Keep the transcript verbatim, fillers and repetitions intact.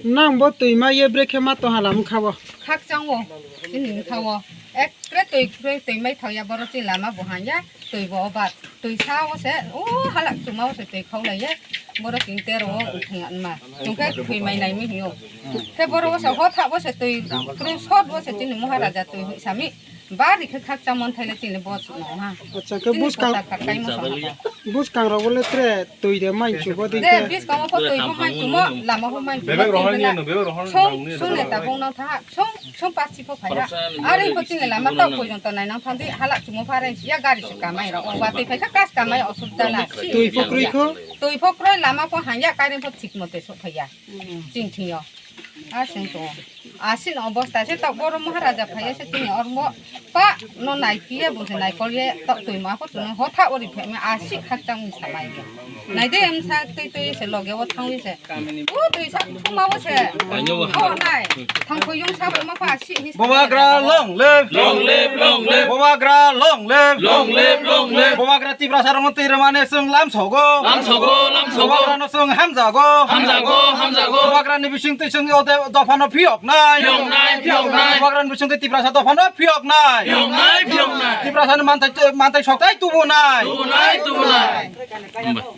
Nang bo twi ma ye brekhe ma tong hala wngkha o. Khakchang o, chini wngkha o. Ekre twi, twi, twi mai thang ya, borok chini lama bo hang ya, twi bo obar. Twi sa o se, o halak chuma o se twi khau lai ye. Borok chini tero o wngthang ya wngma. Chwng khe twi mai nai mi hing o. Khe borok o se hotha o se twi, twi sot o se chini Maharaja twi hui sami. Bari khe khakchang mon thai le chini bo song ha. Acha, khe chini buskang, kota khakai mo song ha. Buskang rok le tre twi de mai chu bo de khe. Buskang o pho twi pho mai chu mo, lama pho mai chu mo, bebek rohor ni no, bebek rohor song, nang ni song ne ta bong nang tha, song, song pas chi pho phai ha. Are pho chini lama tok poi jong to nai nang thang di, halak chu mo pha re, ya gari se kamai ro, o ba twi phai kha kas kamai osubida na. Twi pho kroi kho? Twi pho kroi, lama pho hang ya, kairen pho thik mote sok phai ya. Ching thing yo. A sing to. Asin obosta se tok boro Maharaja phai se chini ormo pa no nai kiye bo se nai kol ye tok twi ma pho twi hotha ori phe me asi khakchang ni samai. Nai de em sa twi twi se loge o thang wi se. O twi sa thuma o se. O nai. Thang kho yung sa ma pha asi hi. Bubagra long live. Long live, long live. Bubagra long live. Long live, long live. Bubagra Tiprasa rong twi rwmane sung lam sogo. Lam sogo, lam sogo. Bubagra no sung hamjago. Hamjago, hamjago. Bubagra ni bising twi sung o de-, dopha no phiyok nai. Phiyok nai, phiyok nai. Bubagra ni bising twi Tiprasa dopha no phiyok nai. Phiyok nai, phiyok nai. Tiprasa ni mantai, mantai soktai tubu nai. Tubu nai, tubu nai.